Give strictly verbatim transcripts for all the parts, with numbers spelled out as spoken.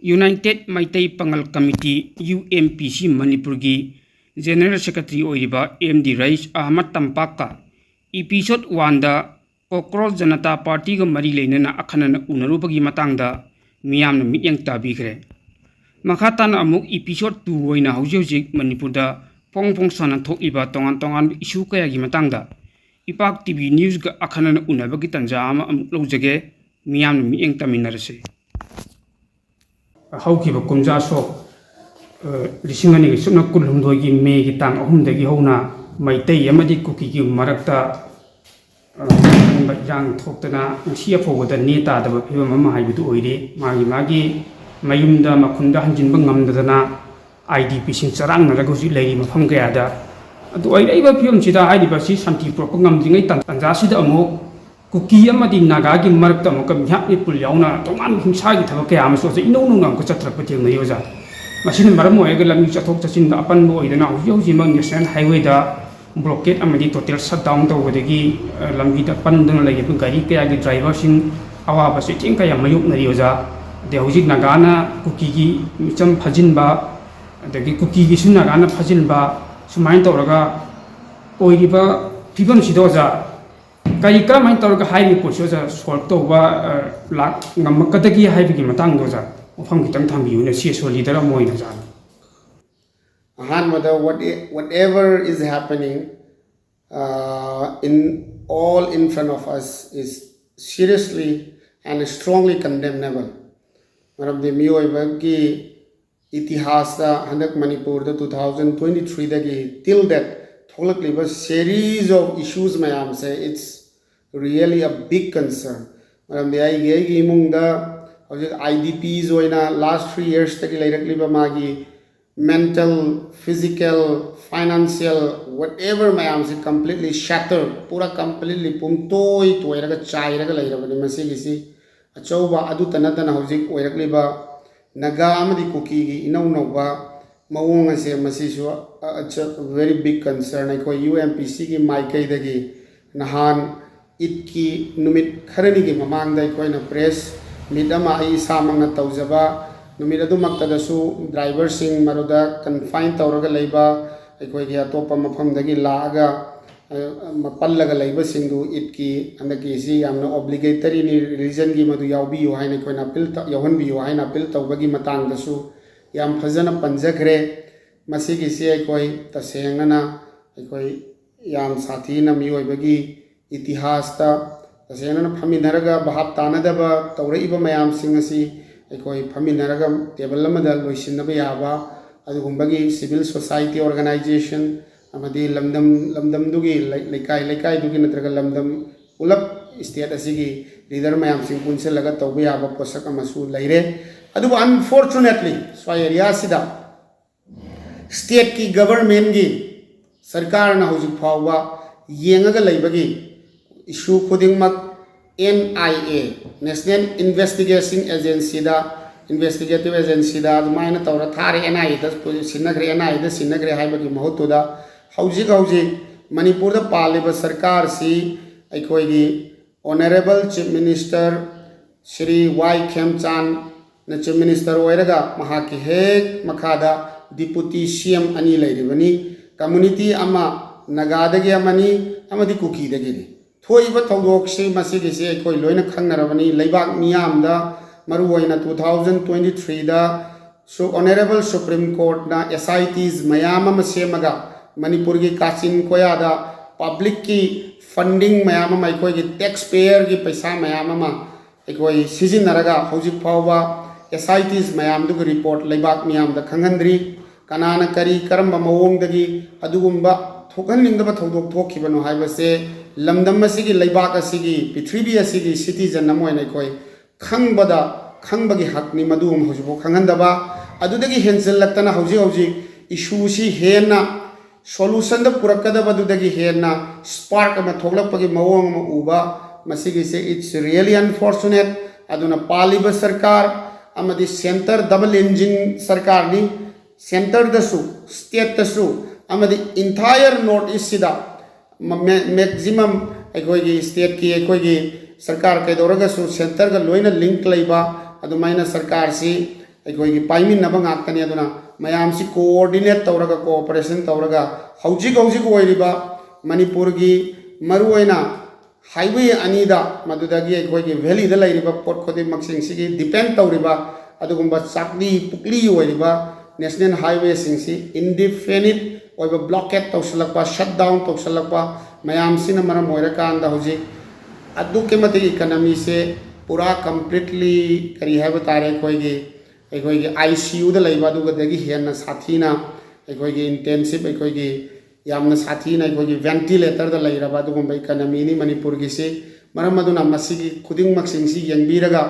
United Meitei Pangal Committee, U M P C, ꯃꯅꯤꯄꯨꯔꯒꯤ General Secretary ꯑꯣꯏꯔꯤꯕ M D Raees Ahmed Tampakka episode one ꯗ Cockroach Janata Party ꯒ ꯃꯔꯤ ꯂꯩꯅꯅ ꯑꯈꯟꯅꯅ ꯎꯅꯔꯨꯕꯒꯤ ꯃꯇꯥꯡꯗ ꯃꯤꯌꯥꯝꯅ ꯃꯤꯠꯌꯦꯡ ꯇꯥꯕꯤꯈ꯭ꯔꯦ꯫ ꯃꯈꯥ ꯇꯥꯅ ꯑꯃꯨꯛ episode two ꯑꯣꯏꯅ ꯍꯧꯖꯤꯛ ꯍꯧꯖꯤꯛ ꯃꯅꯤꯄꯨꯔꯗ ꯐꯣꯡ ꯐꯣꯡ ꯁꯥꯅ ꯊꯣꯛꯂꯤꯕ ꯇꯣꯉꯥꯟ ꯇꯣꯉꯥꯟꯕ issue ꯀꯌꯥꯒꯤ ꯃꯇꯥꯡꯗ ꯏꯄꯥꯛ T V News ꯒ ꯑꯈꯟꯅꯅ ꯎꯅꯕꯒꯤ ꯇꯥꯟꯖꯥ ꯑꯃ ꯑꯃꯨꯛ ꯂꯧꯖꯒꯦ꯫ ꯃꯤꯌꯥꯝꯅ ꯃꯤꯠꯌꯦꯡ ꯇꯥꯃꯤꯟꯅꯔꯁꯤ꯫ ꯍꯧꯈꯤꯕ ꯀꯨꯝꯖꯥ ꯁꯣꯛ, ꯑ, ꯂꯤꯁꯤꯡ ꯑꯅꯤꯒ ꯁꯨꯞꯅ ꯀꯨꯟꯍꯨꯝꯗꯣꯏꯒꯤ ꯃꯦꯒꯤ ꯇꯥꯡ ꯑꯍꯨꯝꯗꯒꯤ ꯍꯧꯅ ꯃꯩꯇꯩ ꯑꯃꯗꯤ ꯀꯨꯀꯤꯒꯤ ꯃꯔꯛꯇ, ꯑ, ꯑꯀꯟꯕ ꯏꯔꯥꯡ ꯊꯣꯛꯇꯅ ꯉꯁꯤ ꯐꯥꯎꯕꯗ ꯅꯦ ꯇꯥꯗꯕ ꯐꯤꯕꯝ ꯑꯃ ꯍꯥꯏꯕꯗꯨ ꯑꯣꯏꯔꯤ꯫ ꯃꯥꯒꯤ ꯃꯥꯒꯤ ꯃꯌꯨꯝꯗ ꯃꯈꯨꯟꯗ ꯍꯟꯖꯤꯟꯕ ꯉꯝꯗꯗꯅ I D P ꯁꯤꯡ ꯆꯔꯥꯡꯅꯔꯒ ꯍꯧꯖꯤꯛ ꯂꯩꯔꯤ ꯃꯐꯝ ꯀꯌꯥꯗ꯫ ꯑꯗꯨ ꯑꯣꯏꯔꯛꯏꯕ ꯐꯤꯕꯝꯁꯤꯗ ꯍꯥꯏꯔꯤꯕ ꯑꯁꯤ ꯁꯥꯟꯇꯤ ꯄꯨꯔꯛꯄ ꯉꯝꯗ꯭ꯔꯤꯉꯩ ꯇꯥꯟ-, ꯇꯥꯟꯖꯥꯁꯤꯗ ꯑꯃꯨꯛ ꯀꯨꯀꯤ ꯑꯃꯗꯤ ꯅꯥꯒꯥꯒꯤ ꯃꯔꯛꯇ ꯑꯃꯨꯛꯀ ꯃꯤꯍꯥꯠ ꯃꯤꯄꯨꯟ ꯌꯥꯎꯅ ꯇꯣꯉꯥꯟꯕ ꯍꯤꯡꯁꯥꯒꯤ ꯊꯕꯛ ꯀꯌꯥ ꯑꯃꯁꯨ ꯍꯧꯖꯤꯛ ꯏꯅꯧ ꯅꯧꯅ ꯑꯃꯨꯛꯀ ꯆꯠꯊꯔꯛꯄ ꯊꯦꯡꯅꯔꯤ, ꯑꯣꯖꯥ꯫ ꯃꯁꯤꯅ ꯃꯔꯝ ꯑꯣꯏꯔꯒ ꯂꯝꯕꯤ ꯆꯠꯊꯣꯛ ꯆꯠꯁꯤꯟꯗ ꯑꯄꯟꯕ ꯑꯣꯏꯗꯅ ꯍꯧꯖꯤꯛ ꯍꯧꯖꯤꯛꯃꯛ National Highway ꯗ blockade ꯑꯃꯗꯤ total shutdown ꯇꯧꯕꯗꯒꯤ, ꯑ, ꯂꯝꯕꯤꯗ ꯄꯟꯗꯨꯅ ꯂꯩꯔꯤꯕ ꯒꯥꯔꯤ ꯀꯌꯥꯒꯤ driver ꯁꯤꯡ ꯑꯋꯥꯕ ꯆꯩꯊꯦꯡ ꯀꯌꯥ ꯃꯥꯌꯣꯛꯅꯔꯤ, ꯑꯣꯖꯥ꯫ ꯑꯗꯩ ꯍꯧꯖꯤꯛ ꯅꯥꯒꯥꯅ ꯀꯨꯀꯤꯒꯤ ꯃꯤꯆꯝ ꯐꯥꯖꯤꯟꯕ, ꯑꯗꯒꯤ ꯀꯨꯀꯤꯒꯤꯁꯨ ꯅꯥꯒꯥꯅ ꯐꯥꯖꯤꯟꯕ, ꯁꯨꯃꯥꯏꯅ ꯇꯧꯔꯒ ꯑꯣꯏꯔꯤꯕ ꯐꯤꯕꯝꯁꯤꯗ, ꯑꯣꯖꯥ, ꯀꯔꯤ ꯀꯔꯝꯍꯥꯏꯅ ꯇꯧꯔꯒ ꯍꯥꯏꯔꯤꯕ ꯄꯣꯠꯁꯤ, ꯑꯣꯖꯥ, solve ꯇꯧꯕ, ꯑ, ꯂꯥꯛ-, ꯉꯝꯃꯛꯀꯗꯒꯦ ꯍꯥꯏꯕꯒꯤ ꯃꯇꯥꯡꯗ, ꯑꯣꯖꯥ, ꯋꯥꯐꯝ ꯈꯤꯇꯪ ꯊꯝꯕꯤꯌꯨꯅꯦ, C S O leader ꯑꯃ ꯑꯣꯏꯅ, ꯑꯣꯖꯥ꯫ ꯑꯍꯥꯟꯕꯗ, what i-, whatever is happening, uh, in, all in front of us is seriously and strongly condemnable. ꯃꯔꯝꯗꯤ ꯃꯤꯑꯣꯏꯕꯒꯤ ꯏꯇꯤꯍꯥꯁꯇ ꯍꯟꯗꯛ ꯃꯅꯤꯄꯨꯔꯗ two thousand twenty three ꯗꯒꯤ till date ꯊꯣꯛꯂꯛꯂꯤꯕ series of issues ꯃꯌꯥꯝꯁꯦ, it's really a big concern. ꯃꯔꯝꯗꯤ ꯑꯩꯒꯤ, ꯑꯩꯒꯤ ꯏꯃꯨꯡꯗ ꯍꯧꯖꯤꯛ I D Ps ꯑꯣꯏꯅ last three years ꯇꯒꯤ ꯂꯩꯔꯛꯂꯤꯕ ꯃꯥꯒꯤ mental, physical, financial, whatever ꯃꯌꯥꯝꯁꯦ completely shattered, ꯄꯨꯔꯥ completely ꯄꯨꯝꯇꯣꯏ ꯇꯣꯏꯔꯒ ꯆꯥꯏꯔꯒ ꯂꯩꯔꯕꯅꯤ꯫ ꯃꯁꯤꯒꯤꯁꯤ ꯑꯆꯧꯕ, ꯑꯗꯨꯇ ꯅꯠꯇꯅ ꯍꯧꯖꯤꯛ ꯑꯣꯏꯔꯛꯂꯤꯕ ꯅꯥꯒꯥ ꯑꯃꯗꯤ ꯀꯨꯀꯤꯒꯤ ꯏꯅꯧ ꯅꯧꯕ ꯃꯑꯣꯡ ꯑꯁꯦ, ꯃꯁꯤꯁꯨ, uh, it's a very big concern꯫ ꯑꯩꯈꯣꯏ U M P C ꯒꯤ ꯃꯥꯏꯀꯩꯗꯒꯤ ꯅꯍꯥꯟ ꯏꯗꯀꯤ ꯅꯨꯃꯤꯠ ꯈꯔꯅꯤꯒꯤ ꯃꯃꯥꯡꯗ ꯑꯩꯈꯣꯏꯅ press meet ꯑꯃ ꯑꯩ ꯏꯁꯥꯃꯛꯅ ꯇꯧꯖꯕ, ꯅꯨꯃꯤꯠ ꯑꯗꯨꯃꯛꯇꯗꯁꯨ ꯗ꯭ꯔꯥꯏꯚꯔꯁꯤꯡ ꯃꯗꯨꯗ ꯀꯟꯐꯥꯏꯟ ꯇꯧꯔꯒ ꯂꯩꯕ, ꯑꯩꯈꯣꯏꯒꯤ ꯑꯇꯣꯞꯄ ꯃꯐꯝꯗꯒꯤ ꯂꯥꯛꯑꯒ, ꯑ, ꯃ-, ꯄꯜꯂꯒ ꯂꯩꯕꯁꯤꯡꯗꯨ ꯏꯗꯀꯤ ꯍꯟꯗꯛꯀꯤꯁꯤ ꯌꯥꯝꯅ ꯑꯣꯕ꯭ꯂꯤꯒꯦꯇꯔꯤꯅꯤ, ꯔꯤꯂꯤꯖꯟꯒꯤ ꯃꯗꯨ ꯌꯥꯎꯕꯤꯌꯨ ꯍꯥꯏꯅ ꯑꯩꯈꯣꯏꯅ ꯑꯄꯤꯜ ꯇ-, ꯌꯥꯎꯍꯟꯕꯤꯌꯨ ꯍꯥꯏꯅ ꯑꯄꯤꯜ ꯇꯧꯕꯒꯤ ꯃꯇꯥꯡꯗꯁꯨ ꯌꯥꯝ ꯐꯖꯅ ꯄꯟꯖꯈ꯭ꯔꯦ꯫ ꯃꯁꯤꯒꯤꯁꯤ ꯑꯩꯈꯣꯏ ꯇꯁꯦꯡꯅꯅ ꯑꯩꯈꯣꯏ ꯌꯥꯝ ꯁꯥꯊꯤꯅ ꯃꯤꯑꯣꯏꯕꯒꯤ ꯏꯇꯤꯍꯥꯁꯇ ꯇꯁꯦꯡꯅ ꯐꯝꯃꯤꯟꯅꯔꯒ ꯚꯥꯞ ꯇꯥꯅꯗꯕ ꯇꯧꯔꯛꯏꯕ ꯃꯌꯥꯝꯁꯤꯡ ꯑꯁꯤ ꯑꯩꯈꯣꯏ ꯐꯝꯃꯤꯟꯅꯔꯒ ꯇꯦꯕꯜ ꯑꯃꯗ ꯂꯣꯏꯁꯤꯟꯅꯕ ꯌꯥꯕ ꯑꯗꯨꯒꯨꯝꯕꯒꯤ civil society organization ꯑꯃꯗꯤ ꯂꯝꯗꯝ, ꯂꯝꯗꯝꯗꯨꯒꯤ ꯂꯩ-, ꯂꯩꯀꯥꯏ, ꯂꯩꯀꯥꯏꯗꯨꯒꯤ ꯅꯠꯇ꯭ꯔꯒ ꯂꯝꯗꯝ ꯄꯨꯂꯞ, ꯁ꯭ꯇꯦꯠ ꯑꯁꯤꯒꯤ ꯂꯤꯗꯔ ꯃꯌꯥꯝꯁꯤꯡ ꯄꯨꯟꯁꯤꯜꯂꯒ ꯇꯧꯕ ꯌꯥꯕ ꯄꯣꯠꯁꯛ ꯑꯃꯁꯨ ꯂꯩꯔꯦ꯫ ꯑꯗꯨꯕꯨ unfortunately ꯁ꯭ꯋꯥꯏ ꯑꯦꯔꯤꯌꯥꯁꯤꯗ ꯁ꯭ꯇꯦꯠꯀꯤ ꯒꯚꯔꯟꯃꯦꯟꯒꯤ, ꯁꯔꯀꯥꯔꯅ ꯍꯧꯖꯤꯛ ꯐꯥꯎꯕ ꯌꯦꯡꯉꯒ ꯂꯩꯕꯒꯤ ꯏꯁꯨ ꯈꯨꯗꯤꯡꯃꯛ N I A, National Investigation Agencyꯗ, Investigative Agencyꯗ ꯑꯗꯨꯃꯥꯏꯅ ꯇꯧꯔ ꯊꯥꯔꯦ, N I Aꯗ ꯁꯤꯟꯅꯈ꯭ꯔꯦ, N I Aꯗ ꯁꯤꯟꯅꯈ꯭ꯔꯦ ꯍꯥꯏꯕꯒꯤ ꯃꯍꯨꯠꯇꯨꯗ ꯍꯧꯖꯤꯛ ꯍꯧꯖꯤꯛ ꯃꯅꯤꯄꯨꯔꯗ ꯄꯥꯜꯂꯤꯕ ꯁꯔꯀꯥꯔꯁꯤ ꯑꯩꯈꯣꯏꯒꯤ Honourable Chief Minister ꯁ꯭ꯔꯤ ꯋꯥꯏ ꯈꯦꯝꯆꯥꯟꯅ Chief Minister ꯑꯣꯏꯔꯒ ꯃꯍꯥꯛꯀꯤ ꯍꯦꯛ ꯃꯈꯥꯗ Deputy C M ꯑꯅꯤ ꯂꯩꯔꯤꯕꯅꯤ꯫ Community ꯑꯃ ꯅꯥꯒꯥꯗꯒꯤ ꯑꯃꯅꯤ ꯑꯃꯗꯤ ꯀꯨꯀꯤꯗꯒꯤꯅꯤ꯫ ꯊꯣꯛꯏꯕ ꯊꯧꯗꯣꯛꯁꯤ ꯃꯁꯤꯒꯤꯁꯤ ꯑꯩꯈꯣꯏ ꯂꯣꯏꯅ ꯈꯪꯅꯔꯕꯅꯤ꯫ ꯂꯩꯕꯥꯛ ꯃꯤꯌꯥꯝꯗ, ꯃꯔꯨꯑꯣꯏꯅ two thousand twenty threeꯗ ꯁꯨ-, Honourable Supreme Courtꯅ S I Ts ꯃꯌꯥꯝ ꯑꯃ ꯁꯦꯝꯃꯒ ꯃꯅꯤꯄꯨꯔꯒꯤ ꯀꯥꯆꯤꯟ ꯀꯣꯌꯥꯗ publicꯀꯤ funding ꯃꯌꯥꯝ ꯑꯃ, ꯑꯩꯈꯣꯏꯒꯤ tax payerꯒꯤ ꯄꯩꯁꯥ ꯃꯌꯥꯝ ꯑꯃ ꯑꯩꯈꯣꯏ ꯁꯤꯖꯤꯟꯅꯔꯒ ꯍꯧꯖꯤꯛ ꯐꯥꯎꯕ S I Ts ꯃꯌꯥꯝꯗꯨꯒꯤ report ꯂꯩꯕꯥꯛ ꯃꯤꯌꯥꯝꯗ ꯈꯪꯍꯟꯗ꯭ꯔꯤ꯫ ꯀꯅꯥꯅ ꯀꯔꯤ ꯀꯔꯝꯕ ꯃꯑꯣꯡꯗꯒꯤ ꯑꯗꯨꯒꯨꯝꯕ ꯊꯣꯛꯍꯟꯅꯤꯡꯗꯕ ꯊꯧꯗꯣꯛ ꯊꯣꯛꯈꯤꯕꯅꯣ ꯍꯥꯏꯕꯁꯦ ꯂꯝꯗꯝ ꯑꯁꯤꯒꯤ, ꯂꯩꯕꯥꯛ ꯑꯁꯤꯒꯤ, ꯄ꯭ꯔꯤꯊꯤꯕꯤ ꯑꯁꯤꯒꯤ citizen ꯑꯃ ꯑꯣꯏꯅ ꯑꯩꯈꯣꯏ ꯈꯪꯕꯗ, ꯈꯪꯕꯒꯤ ꯍꯛꯅꯤ, ꯃꯗꯨ ꯍꯧꯖꯤꯛꯐꯥꯎ ꯈꯪꯍꯟꯗꯕ꯫ ꯑꯗꯨꯗꯒꯤ ꯍꯦꯟꯖꯜꯂꯛꯇꯅ ꯍꯧꯖꯤꯛ ꯍꯧꯖꯤꯛ issueꯁꯤ ꯍꯦꯟꯅ solutionꯗ ꯄꯨꯔꯛꯀꯗꯕꯗꯨꯗꯒꯤ ꯍꯦꯟꯅ spark ꯑꯃ ꯊꯣꯛꯂꯛꯄꯒꯤ ꯃꯑꯣꯡ ꯑꯃ ꯎꯕ, ꯃꯁꯤꯒꯤꯁꯦ it's really unfortunate꯫ ꯑꯗꯨꯅ ꯄꯥꯜꯂꯤꯕ ꯁꯔꯀꯥꯔ ꯑꯃꯗꯤ centre double engine ꯁꯔꯀꯥꯔꯅꯤ꯫ Centreꯗꯁꯨ, stateꯇꯁꯨ ꯑꯃꯗꯤ entire North Eastꯁꯤꯗ ꯃ-, ꯃꯦ-, maximum ꯑꯩꯈꯣꯏꯒꯤ stateꯀꯤ, ꯑꯩꯈꯣꯏꯒꯤ ꯁꯔꯀꯥꯔ ꯀꯩꯗꯧꯔꯒꯁꯨ centreꯒ ꯂꯣꯏꯅ link ꯂꯩꯕ ꯑꯗꯨꯃꯥꯏꯅ ꯁꯔꯀꯥꯔꯁꯤ ꯑꯩꯈꯣꯏꯒꯤ ꯄꯥꯏꯃꯤꯟꯅꯕ ꯉꯥꯛꯇꯅꯤ꯫ ꯑꯗꯨꯅ ꯃꯌꯥꯝꯁꯤ coordinate ꯇꯧꯔꯒ, cooperation ꯇꯧꯔꯒ, ꯍꯧꯖꯤꯛ ꯍꯧꯖꯤꯛ ꯑꯣꯏꯔꯤꯕ ꯃꯅꯤꯄꯨꯔꯒꯤ ꯃꯔꯨꯑꯣꯏꯅ highway ꯑꯅꯤꯗ, ꯃꯗꯨꯗꯒꯤ ꯑꯩꯈꯣꯏꯒꯤ valleyꯗ ꯂꯩꯔꯤꯕ ꯄꯣꯠ ꯈꯨꯗꯤꯡꯃꯛꯁꯤꯡꯁꯤꯒꯤ depend ꯇꯧꯔꯤꯕ ꯑꯗꯨꯒꯨꯝꯕ ꯆꯥꯛꯂꯤ ꯄꯨꯛꯂꯤ ꯑꯣꯏꯔꯤꯕ national highwayꯁꯤꯡꯁꯤ indefinite ꯑꯣꯏꯕ blockade ꯇꯧꯁꯤꯜꯂꯛꯄ, shutdown ꯇꯧꯁꯤꯜꯂꯛꯄ ꯃꯌꯥꯝꯁꯤꯅ ꯃꯔꯝ ꯑꯣꯏꯔꯀꯥꯟꯗ ꯍꯧꯖꯤꯛ ꯑꯗꯨꯛꯀꯤ ꯃꯇꯤꯛ economyꯁꯦ ꯄꯨꯔꯥ completely, ꯀꯔꯤ ꯍꯥꯏꯕ ꯇꯥꯔꯦ, ꯑꯩꯈꯣꯏꯒꯤ, ꯑꯩꯈꯣꯏꯒꯤ ICUꯗ ꯂꯩꯕ ꯑꯗꯨꯒꯗꯒꯤ ꯍꯦꯟꯅ ꯁꯥꯊꯤꯅ, ꯑꯩꯈꯣꯏꯒꯤ intensive, ꯑꯩꯈꯣꯏꯒꯤ ꯌꯥꯝꯅ ꯁꯥꯊꯤꯅ ꯑꯩꯈꯣꯏꯒꯤ ventilatorꯗ ꯂꯩꯔꯕ ꯑꯗꯨꯒꯨꯝꯕ economyꯅꯤ ꯃꯅꯤꯄꯨꯔꯒꯤꯁꯤ꯫ ꯃꯔꯝ ꯑꯗꯨꯅ ꯃꯁꯤꯒꯤ ꯈꯨꯗꯤꯡꯃꯛꯁꯤꯡꯁꯤ ꯌꯦꯡꯕꯤꯔꯒ,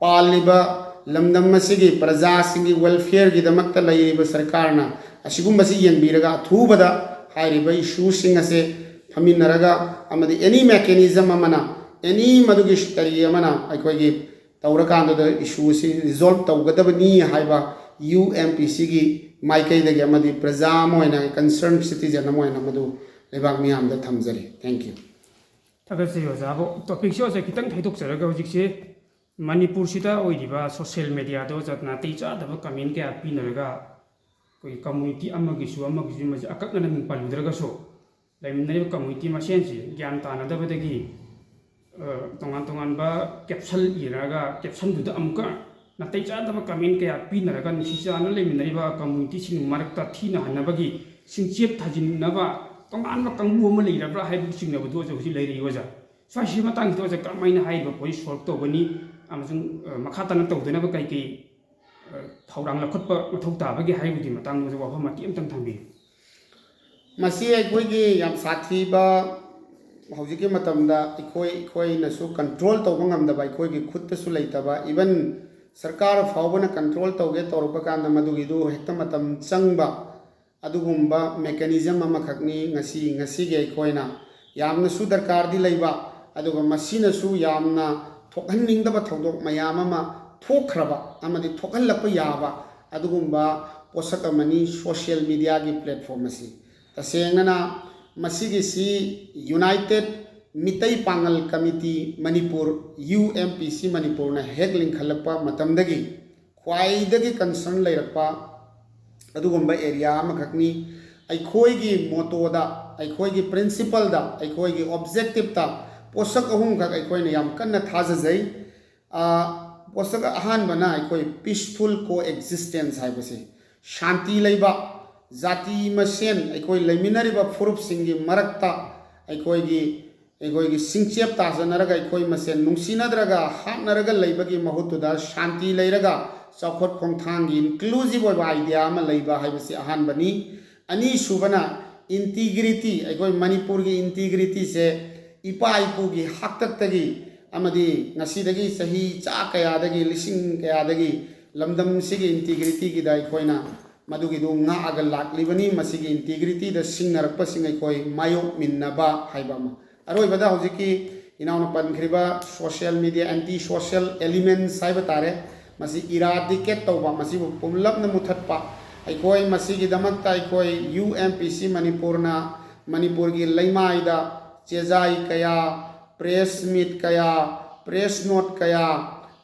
ꯄꯥꯜꯂꯤꯕ ꯂꯝꯗꯝ ꯑꯁꯤꯒꯤ ꯄ꯭ꯔꯖꯥꯁꯤꯡꯒꯤ welfareꯒꯤꯗꯃꯛꯇ ꯂꯩꯔꯤꯕ ꯁꯔꯀꯥꯔꯅ ꯑꯁꯤꯒꯨꯝꯕꯁꯤ ꯌꯦꯡꯕꯤꯔꯒ, ꯑꯊꯨꯕꯗ ꯍꯥꯏꯔꯤꯕ issueꯁꯤꯡ ꯑꯁꯦ ꯐꯝꯃꯤꯟꯅꯔꯒ, ꯑꯃꯗꯤ any mechanism ꯑꯃꯅ, any ꯃꯗꯨꯒꯤ ꯀꯔꯤ ꯑꯃꯅ ꯑꯩꯈꯣꯏꯒꯤ ꯇꯧꯔꯀꯥꯟꯗꯨꯗ issue ꯑꯁꯤ resolve ꯇꯧꯒꯗꯕꯅꯤ ꯍꯥꯏꯕ UMPCꯒꯤ ꯃꯥꯏꯀꯩꯗꯒꯤ ꯑꯃꯗꯤ ꯄ꯭ꯔꯖꯥ ꯑꯃ ꯑꯣꯏꯅ, concerned citizen ꯑꯃ ꯑꯣꯏꯅ ꯃꯗꯨ ꯂꯩꯕꯥꯛ ꯃꯤꯌꯥꯝꯗ ꯊꯝꯖꯔꯤ꯫ Thank you꯫ ꯊꯥꯒꯠꯆꯔꯤ ꯑꯣꯖꯥ꯫ ꯑꯗꯣ topicꯁꯦ ꯑꯣꯖꯥ ꯈꯤꯇꯪ ꯊꯩꯗꯣꯛꯆꯔꯒ, ꯍꯧꯖꯤꯛꯁꯦ ꯃꯅꯤꯄꯨꯔꯁꯤꯗ ꯑꯣꯏꯔꯤꯕ social mediaꯗ ꯑꯣꯖꯥ ꯅꯥꯇꯩ ꯆꯥꯗꯕ comment ꯀꯌꯥ ꯄꯤꯅꯔꯒ, ꯑꯩꯈꯣꯏꯒꯤ community ꯑꯃꯒꯤꯁꯨ ꯑꯃꯒꯤꯁꯨ ꯃꯁꯤ ꯑꯀꯛꯅꯅ ꯃꯤꯡ ꯄꯜꯂꯨꯗ꯭ꯔꯒꯁꯨ, ꯂꯩꯃꯤꯟꯅꯔꯤꯕ community ꯃꯁꯦꯟꯁꯤ ꯒ꯭ꯌꯥꯟ ꯇꯥꯅꯗꯕꯗꯒꯤ, ꯑ, ꯇꯣꯉꯥꯟ ꯇꯣꯉꯥꯟꯕ caption ꯏꯔꯒ, captionꯗꯨꯗ ꯑꯃꯨꯛꯀ ꯅꯥꯇꯩ ꯆꯥꯗꯕ comment ꯀꯌꯥ ꯄꯤꯅꯔꯒ, ꯅꯨꯡꯁꯤ ꯆꯥꯟꯅ ꯂꯩꯃꯤꯟꯅꯔꯤꯕ communityꯁꯤꯡ ꯃꯔꯛꯇ ꯊꯤꯅ ꯍꯟꯅꯕꯒꯤ ꯆꯤꯡꯆꯦꯞ ꯊꯥꯖꯤꯟꯅꯕ ꯇꯣꯉꯥꯟꯕ ꯀꯥꯡꯕꯨ ꯑꯃ ꯂꯩꯔꯕ꯭ꯔꯥ ꯍꯥꯏꯕꯒꯤ ꯆꯤꯡꯅꯕꯗꯨ ꯍꯧꯖꯤꯛ ꯍꯧꯖꯤꯛ ꯂꯩꯔꯤ ꯑꯣꯖꯥ꯫ ꯁ꯭ꯋꯥꯏꯁꯤ ꯃꯇꯥꯡꯁꯤꯗ ꯑꯣꯖꯥ ꯀꯔꯝꯍꯥꯏꯅ ꯍꯥꯏꯔꯤꯕ ꯄꯣꯠꯁꯤ solve ꯇꯧꯒꯅꯤ ꯑꯃꯁꯨꯡ, ꯑ, ꯃꯈꯥ ꯇꯥꯅ ꯇꯧꯗꯅꯕ ꯀꯩ ꯀꯩ, ꯑ, ꯊꯧꯔꯥꯡ ꯂꯧꯈꯠꯄ ꯃꯊꯧ ꯇꯥꯕꯒꯦ ꯍꯥꯏꯕꯒꯤ ꯃꯇꯥꯡꯗ ꯑꯣꯖꯥ ꯋꯥꯐꯝ ꯃꯇꯦꯛ ꯑꯃꯇꯪ ꯊꯝꯕꯤꯌꯨ꯫ ꯃꯁꯤ ꯑꯩꯈꯣꯏꯒꯤ ꯌꯥꯝ ꯁꯥꯊꯤꯕ, ꯍꯧꯖꯤꯛꯀꯤ ꯃꯇꯝꯗ ꯑꯩꯈꯣꯏ, ꯑꯩꯈꯣꯏꯅꯁꯨ control ꯇꯧꯕ ꯉꯝꯗꯕ, ꯑꯩꯈꯣꯏꯒꯤ ꯈꯨꯠꯇꯁꯨ ꯂꯩꯇꯕ, even ꯁꯔꯀꯥꯔ ꯐꯥꯎꯕꯅ control ꯇꯧꯒꯦ ꯇꯧꯔꯛꯄ ꯀꯥꯟꯗ ꯃꯗꯨꯒꯤꯗꯨ ꯍꯦꯛꯇ ꯃꯇꯝ ꯆꯪꯕ ꯑꯗꯨꯒꯨꯝꯕ mechanism ꯑꯃꯈꯛꯅꯤ ꯉꯁꯤ, ꯉꯁꯤꯒꯤ ꯑꯩꯈꯣꯏꯅ ꯌꯥꯝꯅꯁꯨ ꯗꯔꯀꯥꯔꯗꯤ ꯂꯩꯕ, ꯑꯗꯨꯒ ꯃꯁꯤꯅꯁꯨ ꯌꯥꯝꯅ ꯊꯣꯛꯍꯟꯅꯤꯡꯗꯕ ꯊꯧꯗꯣꯛ ꯃꯌꯥꯝ ꯑꯃ ꯊꯣꯛꯈ꯭ꯔꯕ ꯑꯃꯗꯤ ꯊꯣꯛꯍꯜꯂꯛꯄ ꯌꯥꯕ ꯑꯗꯨꯒꯨꯝꯕ ꯄꯣꯠꯁꯛ ꯑꯃꯅꯤ social mediaꯒꯤ platform ꯑꯁꯤ꯫ ꯇꯁꯦꯡꯅꯅ ꯃꯁꯤꯒꯤꯁꯤ United ꯃꯤꯇꯩ ꯄꯥꯉꯜ ꯀꯃꯤꯇꯤ ꯃꯅꯤꯄꯨꯔ, UMPC ꯃꯅꯤꯄꯨꯔꯅ ꯍꯦꯛ ꯂꯤꯡꯈꯠꯂꯛꯄ ꯃꯇꯝꯗꯒꯤ ꯈ꯭ꯋꯥꯏꯗꯒꯤ concern ꯂꯩꯔꯛꯄ ꯑꯗꯨꯒꯨꯝꯕ area ꯑꯃꯈꯛꯅꯤ꯫ ꯑꯩꯈꯣꯏꯒꯤ mottoꯗ, ꯑꯩꯈꯣꯏꯒꯤ principleꯗ, ꯑꯩꯈꯣꯏꯒꯤ objectiveꯇ ꯄꯣꯠꯁꯛ ꯑꯍꯨꯝꯈꯛ ꯑꯩꯈꯣꯏꯅ ꯌꯥꯝ ꯀꯟꯅ ꯊꯥꯖꯖꯩ꯫ ꯑ, ꯄꯣꯠꯁꯛ ꯑꯍꯥꯟꯕꯅ ꯑꯩꯈꯣꯏ peaceful coexistence ꯍꯥꯏꯕꯁꯤ, ꯁꯥꯟꯇꯤ ꯂꯩꯕ, ꯖꯥꯇꯤ ꯃꯁꯦꯟ ꯑꯩꯈꯣꯏ ꯂꯩꯃꯤꯟꯅꯔꯤꯕ ꯐꯨꯔꯨꯞꯁꯤꯡꯒꯤ ꯃꯔꯛꯇ ꯑꯩꯈꯣꯏꯒꯤ, ꯑꯩꯈꯣꯏꯒꯤ ꯁꯤꯡꯆꯦꯞ ꯇꯥꯖꯅꯔꯒ ꯑꯩꯈꯣꯏ ꯃꯁꯦꯟ ꯅꯨꯡꯁꯤꯅꯗ꯭ꯔꯒ ꯍꯥꯠꯅꯔꯒ ꯂꯩꯕꯒꯤ ꯃꯍꯨꯠꯇꯨꯗ ꯁꯥꯟꯇꯤ ꯂꯩꯔꯒ ꯆꯥꯎꯈꯠ ꯈꯣꯡꯊꯥꯡꯒꯤ inclusive ꯑꯣꯏꯕ idea ꯑꯃ ꯂꯩꯕ ꯍꯥꯏꯕꯁꯤ ꯑꯍꯥꯟꯕꯅꯤ꯫ ꯑꯅꯤꯁꯨꯕꯅ integrity, ꯑꯩꯈꯣꯏ ꯃꯅꯤꯄꯨꯔꯒꯤ integrityꯁꯦ ꯏꯄꯥ ꯏꯄꯨꯒꯤ ꯍꯥꯛꯇꯛꯇꯒꯤ ꯑꯃꯗꯤ ꯉꯁꯤꯗꯒꯤ ꯆꯍꯤ ꯆꯥ ꯀꯌꯥꯗꯒꯤ, ꯂꯤꯁꯤꯡ ꯀꯌꯥꯗꯒꯤ ꯂꯝꯗꯝꯁꯤꯒꯤ integrityꯒꯤꯗ ꯑꯩꯈꯣꯏꯅ ꯃꯗꯨꯒꯤꯗꯨ ꯉꯥꯛꯑꯒ ꯂꯥꯛꯂꯤꯕꯅꯤ꯫ ꯃꯁꯤꯒꯤ integrityꯗ ꯁꯤꯡꯅꯔꯛꯄꯁꯤꯡ ꯑꯩꯈꯣꯏ ꯃꯥꯌꯣꯛꯃꯤꯟꯅꯕ ꯍꯥꯏꯕ ꯑꯃ꯫ ꯑꯔꯣꯏꯕꯗ ꯍꯧꯖꯤꯛꯀꯤ ꯏꯅꯥꯎꯅ ꯄꯟꯈ꯭ꯔꯤꯕ social media anti social elements ꯍꯥꯏꯕ ꯇꯥꯔꯦ, ꯃꯁꯤ eradicate ꯇꯧꯕ, ꯃꯁꯤꯕꯨ ꯄꯨꯝꯂꯞꯅ ꯃꯨꯊꯠꯄ꯫ ꯑꯩꯈꯣꯏ ꯃꯁꯤꯒꯤꯗꯃꯛꯇ ꯑꯩꯈꯣꯏ UMPC ꯃꯅꯤꯄꯨꯔꯅ ꯃꯅꯤꯄꯨꯔꯒꯤ ꯂꯩꯃꯥꯏꯗ ꯆꯦꯖꯥꯏ ꯀꯌꯥ, press meet ꯀꯌꯥ, press note ꯀꯌꯥ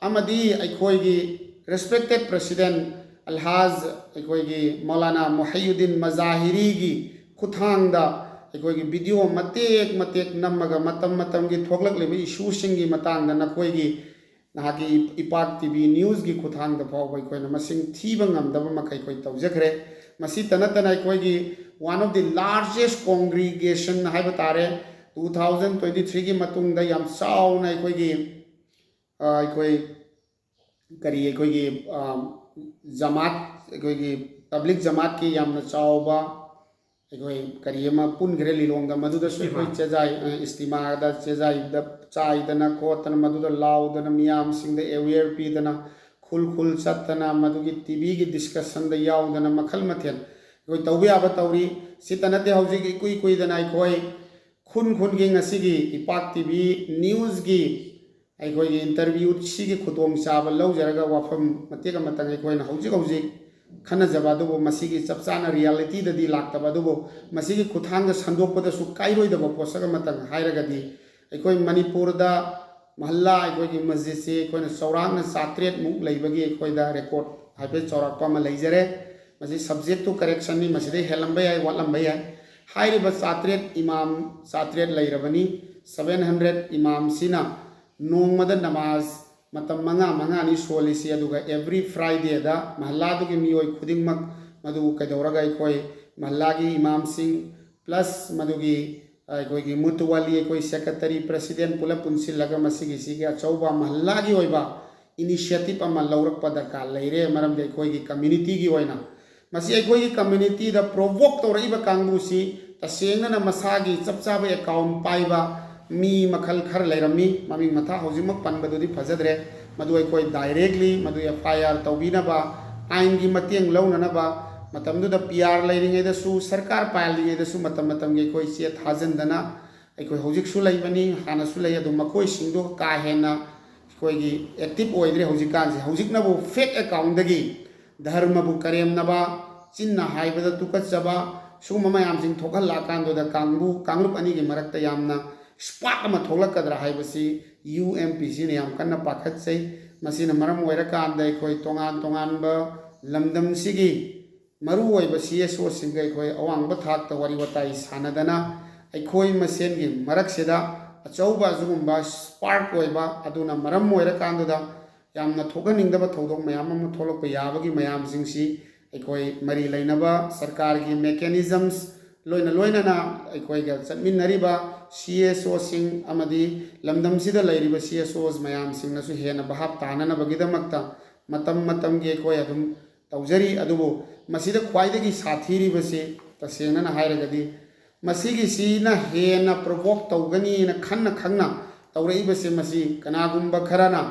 ꯑꯃꯗꯤ ꯑꯩꯈꯣꯏꯒꯤ respected president ꯑꯜꯍꯥꯖ ꯑꯩꯈꯣꯏꯒꯤ ꯃꯧꯂꯥꯅꯥ ꯃꯨꯍꯩꯌꯨꯗꯤꯟ ꯃꯖꯥꯍꯤꯔꯤꯒꯤ ꯈꯨꯠꯊꯥꯡꯗ ꯑꯩꯈꯣꯏꯒꯤ video ꯃꯇꯦꯛ ꯃꯇꯦꯛ ꯅꯝꯃꯒ ꯃꯇꯝ ꯃꯇꯝꯒꯤ ꯊꯣꯛꯂꯛꯂꯤꯕ issueꯁꯤꯡꯒꯤ ꯃꯇꯥꯡꯗ ꯅꯈꯣꯏꯒꯤ, ꯅꯍꯥꯛꯀꯤ ꯏꯄꯥꯛ TV newsꯀꯤ ꯈꯨꯠꯊꯥꯡꯗ ꯐꯥꯎꯕ ꯑꯩꯈꯣꯏꯅ ꯃꯁꯤꯡ ꯊꯤꯕ ꯉꯝꯗꯕ ꯃꯈꯩ ꯑꯩꯈꯣꯏ ꯇꯧꯖꯈ꯭ꯔꯦ꯫ ꯃꯁꯤꯇ ꯅꯠꯇꯅ ꯑꯩꯈꯣꯏꯒꯤ one of the largest congregation ꯍꯥꯏꯕ ꯇꯥꯔꯦ, two thousand twenty threeꯒꯤ ꯃꯇꯨꯡꯗ ꯌꯥꯝ ꯆꯥꯎꯅ ꯑꯩꯈꯣꯏꯒꯤ, ꯑ, ꯑꯩꯈꯣꯏ ꯀꯔꯤ, ꯑꯩꯈꯣꯏꯒꯤ, ꯑ, ꯖꯃꯥꯠ, ꯑꯩꯈꯣꯏꯒꯤ ꯇꯕ꯭ꯂꯤꯛ ꯖꯃꯥꯠꯀꯤ ꯌꯥꯝꯅ ꯆꯥꯎꯕ ꯑꯩꯈꯣꯏ ꯀꯔꯤ ꯑꯃ ꯄꯨꯟꯈ꯭ꯔꯦ ꯂꯤꯂꯣꯡꯗ, ꯃꯗꯨꯗꯁꯨ ꯑꯩꯈꯣꯏ ꯏꯁꯇꯤꯃꯥ꯫ ꯆꯦꯖꯥꯏ, ꯑ, ꯏꯁꯇꯤꯃꯥꯗ ꯆꯦꯖꯥꯏꯗ ꯆꯥꯏꯗꯅ ꯈꯣꯠꯇꯅ, ꯃꯗꯨꯗ ꯂꯥꯎꯗꯅ, ꯃꯤꯌꯥꯝꯁꯤꯡꯗ aware ꯄꯤꯗꯅ, ꯈꯨꯜ ꯈꯨꯜ ꯆꯠꯇꯅ, ꯃꯗꯨꯒꯤ TVꯒꯤ discussionꯗ ꯌꯥꯎꯗꯅ, ꯃꯈꯜ ꯃꯊꯦꯜ ꯑꯩꯈꯣꯏ ꯇꯧꯕ ꯌꯥꯕ ꯇꯧꯔꯤ꯫ ꯁꯤꯇ ꯅꯠꯇꯦ, ꯍꯧꯖꯤꯛ ꯏꯀꯨꯏ ꯀꯨꯏꯗꯅ ꯑꯩꯈꯣꯏ ꯈꯨꯟ ꯈꯨꯟꯒꯤ ꯉꯁꯤꯒꯤ ꯏꯄꯥꯛ TV newsꯀꯤ ꯑꯩꯈꯣꯏꯒꯤ interviewꯁꯤꯒꯤ ꯈꯨꯗꯣꯡꯆꯥꯕ ꯂꯧꯖꯔꯒ ꯋꯥꯐꯝ ꯃꯇꯦꯛ ꯑꯃꯇꯪ ꯑꯩꯈꯣꯏꯅ ꯍꯧꯖꯤꯛ ꯍꯧꯖꯤꯛ ꯈꯟꯅꯖꯕ ꯑꯗꯨꯕꯨ ꯃꯁꯤꯒꯤ ꯆꯞ ꯆꯥꯅ realityꯗꯗꯤ ꯂꯥꯛꯇꯕ ꯑꯗꯨꯕꯨ ꯃꯁꯤꯒꯤ ꯈꯨꯠꯊꯥꯡꯗ ꯁꯟꯗꯣꯛꯄꯗꯁꯨ ꯀꯥꯏꯔꯣꯏꯗꯕ ꯄꯣꯠꯁꯛ ꯑꯃꯇꯪ ꯍꯥꯏꯔꯒꯗꯤ ꯑꯩꯈꯣꯏ ꯃꯅꯤꯄꯨꯔꯗ ꯃꯍꯜꯂꯥ ꯑꯩꯈꯣꯏꯒꯤ ꯃꯁꯖꯤꯠꯁꯤ ꯑꯩꯈꯣꯏꯅ ꯆꯥꯎꯔꯥꯛꯅ ꯆꯥꯇ꯭ꯔꯦꯠ ꯃꯨꯛ ꯂꯩꯕꯒꯤ ꯑꯩꯈꯣꯏꯗ ꯔꯦꯀꯣꯔꯠ ꯍꯥꯏꯐꯦꯠ ꯆꯥꯎꯔꯥꯛꯄ ꯑꯃ ꯂꯩꯖꯔꯦ꯫ ꯃꯁꯤ subject to correction ꯅꯤ, ꯃꯁꯤꯗꯩ ꯍꯦꯜꯂꯝꯕ ꯌꯥꯏ, ꯋꯥꯠꯂꯝꯕ ꯌꯥꯏ꯫ ꯍꯥꯏꯔꯤꯕ ꯆꯥꯇ꯭ꯔꯦꯠ ꯏꯃꯥꯝ, ꯆꯥꯇ꯭ꯔꯦꯠ ꯂꯩꯔꯕꯅꯤ, seven hundred ꯏꯃꯥꯝꯁꯤꯅ ꯅꯣꯡꯃꯗ ꯅꯃꯥꯖ ꯃꯇꯝ ꯃꯉꯥ ꯃꯉꯥꯅꯤ ꯁꯣꯜꯂꯤꯁꯤ, ꯑꯗꯨꯒ every Friday ꯗ ꯃꯍꯜꯂꯥꯗꯨꯒꯤ ꯃꯤꯑꯣꯏ ꯈꯨꯗꯤꯡꯃꯛ ꯃꯗꯨ ꯀꯩꯗꯧꯔꯒ ꯑꯩꯈꯣꯏ ꯃꯍꯜꯂꯥꯒꯤ ꯏꯃꯥꯝꯁꯤꯡ plus ꯃꯗꯨꯒꯤ ꯑꯩꯈꯣꯏꯒꯤ ꯃꯨꯇꯋꯥꯂꯤ, ꯑꯩꯈꯣꯏ secretary, president ꯄꯨꯂꯞ ꯄꯨꯟꯁꯤꯜꯂꯒ ꯃꯁꯤꯒꯤꯁꯤꯒꯤ ꯑꯆꯧꯕ ꯃꯍꯜꯂꯥꯒꯤ ꯑꯣꯏꯕ initiative ꯑꯃ ꯂꯧꯔꯛꯄ ꯗꯔꯀꯥꯔ ꯂꯩꯔꯦ꯫ ꯃꯔꯝꯗꯤ ꯑꯩꯈꯣꯏꯒꯤ community ꯒꯤ ꯑꯣꯏꯅ ꯃꯁꯤ ꯑꯩꯈꯣꯏꯒꯤ community ꯗ provoke ꯇꯧꯔꯛꯏꯕ ꯀꯥꯡꯕꯨꯁꯤ ꯇꯁꯦꯡꯅꯅ ꯃꯁꯥꯒꯤ ꯆꯞ ꯆꯥꯕ account ꯄꯥꯏꯕ ꯃꯤ ꯃꯈꯜ ꯈꯔ ꯂꯩꯔꯝꯃꯤ꯫ ꯃꯃꯤꯡ ꯃꯊꯥ ꯍꯧꯖꯤꯛꯃꯛ ꯄꯟꯕꯗꯨꯗꯤ ꯐꯖꯗ꯭ꯔꯦ꯫ ꯃꯗꯨ ꯑꯩꯈꯣꯏ directly ꯃꯗꯨ F I R ꯇꯧꯕꯤꯅꯕ, ꯑꯥꯏꯟꯒꯤ ꯃꯇꯦꯡ ꯂꯧꯅꯅꯕ, ꯃꯇꯝꯗꯨꯗ P R ꯂꯩꯔꯤꯉꯩꯗꯁꯨ, ꯁꯔꯀꯥꯔ ꯄꯥꯜꯂꯤꯉꯩꯗꯁꯨ ꯃꯇꯝ ꯃꯇꯝꯒꯤ ꯑꯩꯈꯣꯏ ꯆꯦ ꯊꯥꯖꯤꯟꯗꯅ, ꯑꯩꯈꯣꯏ ꯍꯧꯖꯤꯛꯁꯨ ꯂꯩꯕꯅꯤ, ꯍꯥꯟꯅꯁꯨ ꯂꯩ, ꯑꯗꯨ ꯃꯈꯣꯏꯁꯤꯡꯗꯨ ꯀꯥ ꯍꯦꯟꯅ ꯑꯩꯈꯣꯏꯒꯤ active ꯑꯣꯏꯗ꯭ꯔꯦ ꯍꯧꯖꯤꯛꯀꯥꯟꯁꯦ꯫ ꯍꯧꯖꯤꯛꯅꯕꯨ fake account ꯗꯒꯤ ꯙꯔꯃꯕꯨ ꯀꯔꯦꯝꯅꯕ, ꯆꯤꯟꯅ ꯍꯥꯏꯕꯗ ꯇꯨꯀꯠꯆꯕ, ꯁꯤꯒꯨꯝꯕ ꯃꯌꯥꯝꯁꯤꯡ ꯊꯣꯛꯍꯜꯂꯛꯑꯀꯥꯟꯗꯨꯗ ꯀꯥꯡꯕꯨ, ꯀꯥꯡꯂꯨꯞ ꯑꯅꯤꯒꯤ ꯃꯔꯛꯇ ꯌꯥꯝꯅ spark ꯑꯃ ꯊꯣꯛꯂꯛꯀꯗ꯭ꯔꯥ ꯍꯥꯏꯕꯁꯤ U M P C ꯅ ꯌꯥꯝ ꯀꯟꯅ ꯄꯥꯈꯠꯆꯩ꯫ ꯃꯁꯤꯅ ꯃꯔꯝ ꯑꯣꯏꯔꯀꯥꯟꯗ ꯑꯩꯈꯣꯏ ꯇꯣꯉꯥꯟ ꯇꯣꯉꯥꯟꯕ ꯂꯝꯗꯝꯁꯤꯒꯤ ꯃꯔꯨꯑꯣꯏꯕ C S O ꯁꯤꯡꯒ ꯑꯩꯈꯣꯏ ꯑꯋꯥꯡꯕ ꯊꯥꯛꯇ ꯋꯥꯔꯤ ꯋꯥꯇꯥꯏ ꯁꯥꯟꯅꯗꯅ, ꯑꯩꯈꯣꯏ ꯃꯁꯦꯟꯒꯤ ꯃꯔꯛꯁꯤꯗ ꯑꯆꯧꯕ ꯑꯁꯤꯒꯨꯝꯕ spark ꯑꯣꯏꯕ ꯑꯗꯨꯅ ꯃꯔꯝ ꯑꯣꯏꯔꯀꯥꯟꯗꯨꯗ ꯌꯥꯝꯅ ꯊꯣꯛꯍꯟꯅꯤꯡꯗꯕ ꯊꯧꯗꯣꯛ ꯃꯌꯥꯝ ꯑꯃ ꯊꯣꯛꯂꯛꯄ ꯌꯥꯕꯒꯤ ꯃꯌꯥꯝꯁꯤꯡꯁꯤ ꯑꯩꯈꯣꯏ ꯃꯔꯤ ꯂꯩꯅꯕ ꯁꯔꯀꯥꯔꯒꯤ mechanisms ꯂꯣꯏꯅ ꯂꯣꯏꯅꯅ ꯑꯩꯈꯣꯏꯒ ꯆꯠꯃꯤꯟꯅꯔꯤꯕ C S O ꯁꯤꯡ ꯑꯃꯗꯤ ꯂꯝꯗꯝꯁꯤꯗ ꯂꯩꯔꯤꯕ C S Os ꯃꯌꯥꯝꯁꯤꯡꯅꯁꯨ ꯍꯦꯟꯅ ꯚꯥꯞ ꯇꯥꯅꯅꯕꯒꯤꯗꯃꯛꯇ ꯃꯇꯝ ꯃꯇꯝꯒꯤ ꯑꯩꯈꯣꯏ ꯑꯗꯨꯝ ꯇꯧꯖꯔꯤ꯫ ꯑꯗꯨꯕꯨ ꯃꯁꯤꯗ ꯈ꯭ꯋꯥꯏꯗꯒꯤ ꯁꯥꯊꯤꯔꯤꯕꯁꯤ ꯇꯁꯦꯡꯅꯅ ꯍꯥꯏꯔꯒꯗꯤ ꯃꯁꯤꯒꯤꯁꯤꯅ ꯍꯦꯟꯅ provoke ꯇꯧꯒꯅꯤꯅ ꯈꯟꯅ ꯈꯪꯅ ꯇꯧꯔꯛꯏꯕꯁꯦ, ꯃꯁꯤ ꯀꯅꯥꯒꯨꯝꯕ ꯈꯔꯅ